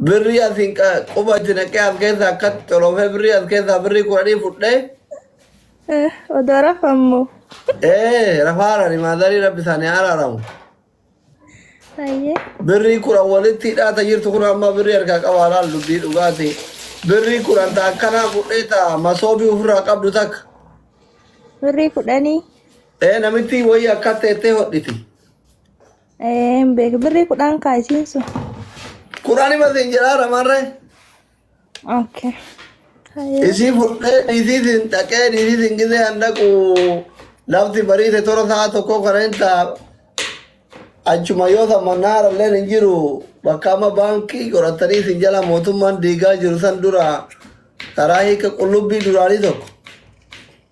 Birrii asiin quba itti naqee as keessaa akkatti xoloofee birrii as keessaa birrii kudhanii fudhee Eh, odoo rafammoo. ee rafaarani maazarii rabbi isaanii araaramu. Hayyee. Birrii 10 walitti hidhaata jirtu kun amma birrii harkaa qabaa laal dubbii dhugaati. Birrii 10 ta akkanaa fudhee ta masoobii ofirraa qabdu takka. Birrii kudhanii. Ee namitti wayii akka teettee hodhiti. Ee hin beeku. Birrii 10 kaa isiin sun. Kudhani masiin jedhaa ramarree. Okay. Hayyee. Isii fudhee dhiisiitiin dhaqee dhiisiitiin gisee an dhaqu lafti bariite toora sa'a tokkoo kana hin ta'a. Achuma yoo san mannaara illeen hin jiru bakka amma baankii godhatanii isin jala mootummaan diigaa jiru san dura karaa hiika qullubbii duraanii tokko.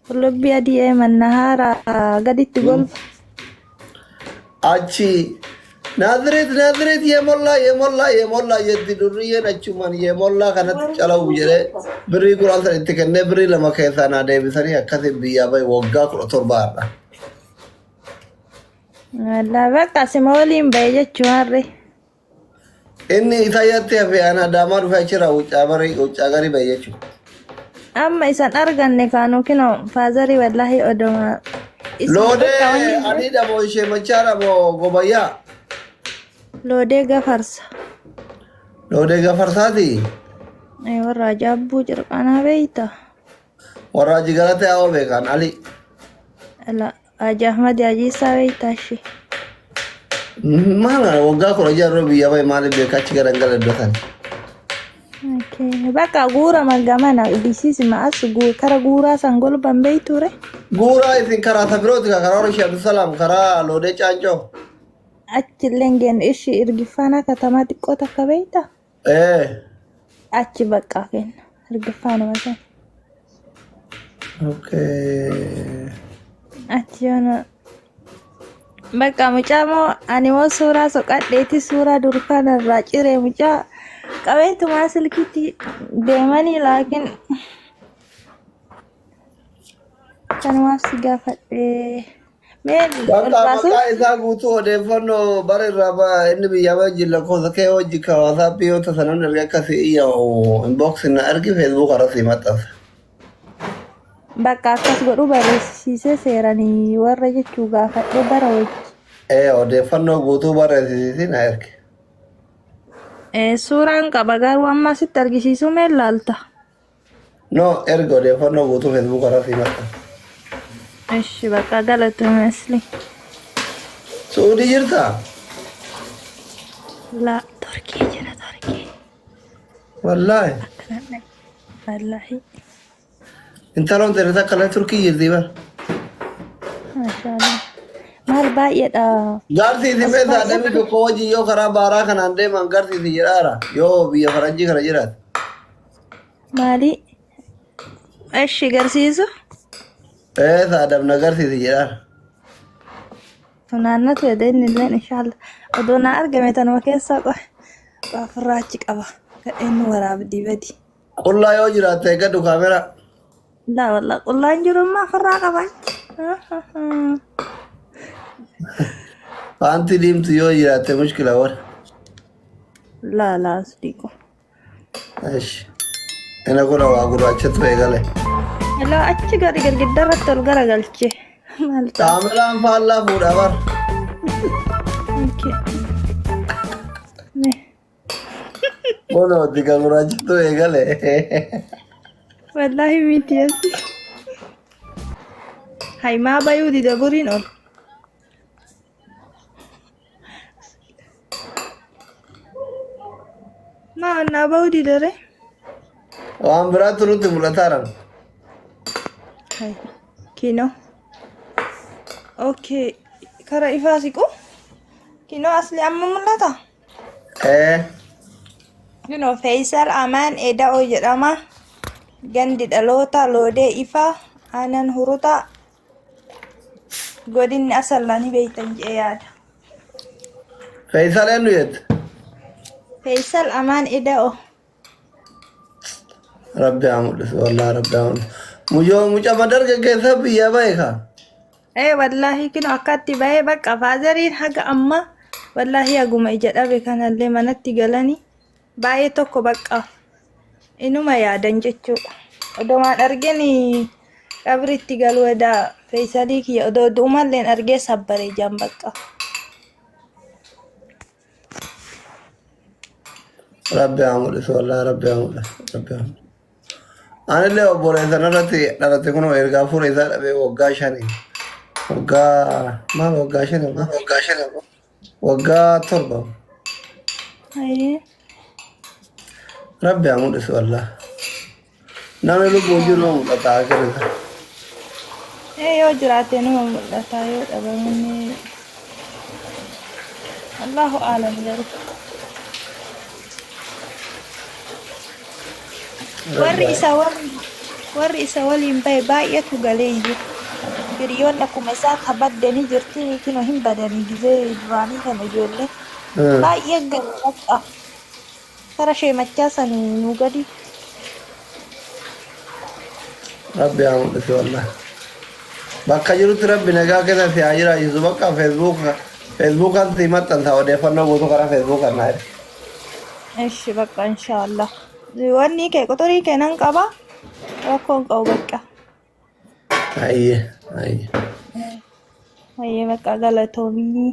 Qullubbii adii ee mannahaara gaditti golba. Achi Naazireet Naazireet yeemollaa yeemollaa yeemollaa jetti durriyyeen achumaan yeemollaa kanatti cala'u jedhee birrii 10 san itti kennee birrii 2 keessaa naa deebisanii akkasiin biyyaa bahe waggaa 17 har'a. Wallaa bakka sima waliin bahe jechuun harre. Inni Itaayyatti hafe ana Adaamaa dhufe achirraa wuccaa barii wuccaa garii bahe jechuudha. Amma isan arganne kaanu kino faazarii wallaahi odoma isin Loodee bakka wanni adiidha moo ishee machaadha moo gobayyaa? Loodee gafarsa. Loodee gafarsaati. Ay, warra ajaabbuu cirqanaa beeyta. Warra hojii galatee haa beekan Ali. Ala Haji Ahmad Haji Isaa beektaa ishee. Maal waggaa 16 dura biyya bahe maaliif beeka achi garangala iddoo sana. Okay. Bakka guura magamana disiisima as kara guuraa san golban beekture. Guuraa isin karaa safirooti karaa warra Sheekh Abdusalaam karaa Loodee Caancoo. Achillee hin geennu ishii irgiffaanaa katamaa xiqqoo takka beektaa? Ee. Achi bakka kenna. Irgiffaanuma san. Okay. Achi yoona bakka mucaa moo ani moo suuraa soqadheeti suuraa durkaan irraa ciree mucaa qabeentumaa silkitti deemanii laakiin kanumaaf si gaafadhee. Mee ol Bakka baasuuf maqaa isaa guutuu odeeffannoo bara irraa inni biyya wajjin lakkoofsa kee wajji ka WhatsApp yoo tasa namni erga akkasii iyya inbox na ergi Facebook irra sii maxxansa. Bakka akkas godhu barreessisiisee seeranii warra jechuu gaafadhee bara wajji. Ee odeeffannoo guutuu barreessisiisii na ergi. Suuraan qaba garuu amma sitti argisiisuu mee laalta? No erga odeeffannoo guutuu Facebook irra sii maxxansa. Ishi bakka galatoomi asli. Suudii jirtaa? La Turkii jira Turkii. Wallaahi. Akkana dhaqe. Wallaahi. Intaloon ta'e takka illee Turkii jirti bar. Maashaallah. Maal baay'eedha. Garsiisi As mee baay'eedha. saadamii tokko wajjin yoo karaa baaraa kanaan deeman garsiisi jedhaara yoo biyya faranjii kana jiraate. Maali? Eshi garsiisu? Ee saadam na garsiisi jedhaan. Funaannatu jedhe inni illeen inshallah. Odoo naa argame tanuma keessaa qofa ofirraa achi qaba. Gadheen nu waraabdii badi. Qullaa yoo jiraatte eeggadhu kaameraa. Laa wallah qullaan jiru ammaa ofirraa qaba achi. Paantii diimtu yoo jiraatte mushkila warra. Laa laa asliiqo. Esh. Ina kun waa gurraachatu eegale. Ilaa achi gadi girgidda irratti ol garagalche. Maal ta'a? Kaameraan faallaa fuudha bar. Okay. Mee. Kunoo diga gurraachatu eegale. Wallaahi miti asi. Haymaa bayuu dida buriin ol. Maa annaa bahuu didare? Waan biraatu nutti mul'ataaran. Hai. Kino. Okay. Kara ifaa siqu? Kino asli amma mul'ata? Ee. Kino Faisal Amaan Eda'oo jedhama. Gandi dhaloota Loodee Ifaa Aanan Hurutaa Godinni Asallaa ni beektan jedhee yaada. Faisal eenyu jette? Faisal Amaan Eda'o. Rabbi haa mul'isu wallahi rabbi haa mul'isu. Mucoo mucama dargaggeessa biyya bahe kaa. Ee wallaahi kino akkatti bahee bakka faazariin haga amma wallaahi haguma ija dhabe kanallee manatti galanii. Baay'ee tokko bakka inuma yaadan jechuudha. Odomaan argin qabritti galuu edaa Feeyisalii kiyya odoo du'umalleen argee sabbaree jaan bakka. Rabbi haa mul'isu wallahi rabbi haa mul'isu rabbi haa mul'isu. Anillee obboleessa narratti dhalate kun ergaa fuula isaa dhabee waggaa shani. Waggaa maal waggaa shani waggaa 7. Hayyee. Rabbi haa mul'isu wallahi. Namni lubbuun jiru nama mul'ata akirisa. Ee yoo jiraate numa mul'ata yoo dhabaminni Allahu aalam garuu. Warri isa waliin warri isa waliin bahe baay'eetu galee iyyuu. Hiriyoonni akkuma isaa kabadde ni jirti kinoo hin badanii gizee duraanii kana ijoollee. Baay'ee gale bakka. Kara sheemachaa sanii nuu gadi. Rabbi haa mul'isu wallahi. Bakka jirutti rabbi nagaa keessa si haa jiraachisu bakka feesbuuka feesbuukaan si maxxansa odeeffannoo guutuu karaa feesbuukaan naa ergi. Eshi bakka inshaallah. Wanni kee quxurii kee nan qaba. Rakkoon qabu bakka. Hayyee hayyee. Hayyee bakka galatoomii.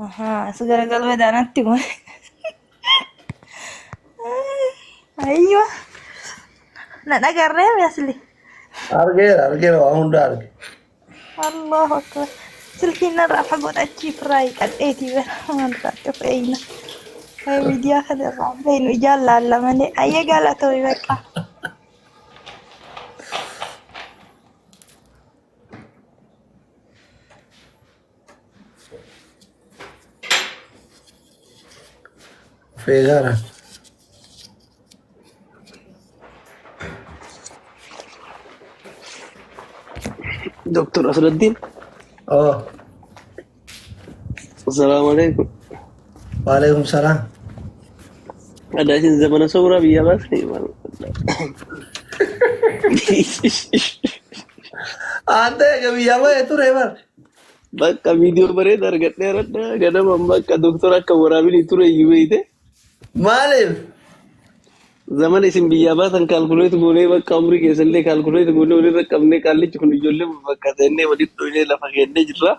Ahaa as garagaluu daanatti kun. Ayyoo. Na dhagarree asli. Argeera argeera waa hunda arge. Allahu akbar. Silkiin narraa fagoo achiif irraa hiiqadheetii bara waan irraa of eeyna. Miidiyaa kana irraa beeynu ijaan laalla malee. Ayyee galatoomi bakka. Of eegaara. Doktor Asraddin, Oh, Assalamu alaikum. waalaikum salaam. Ada isin zamana suuraa biyya baasne. Ante eega biyyaa bahee ture bar. Bakka viidiyoo bareeda argadheera ganamaan bakka doktor akka waraabini ture iyyuu beeyte. Maaliif? Zamana isin biyyaa baatan kaalkuleet goonee bakka umrii keessallee kaalkuleet goonee walirra qabnee qaallichi kun ijoollee fakkaata jennee walitti dhoynee lafa keennee jirra.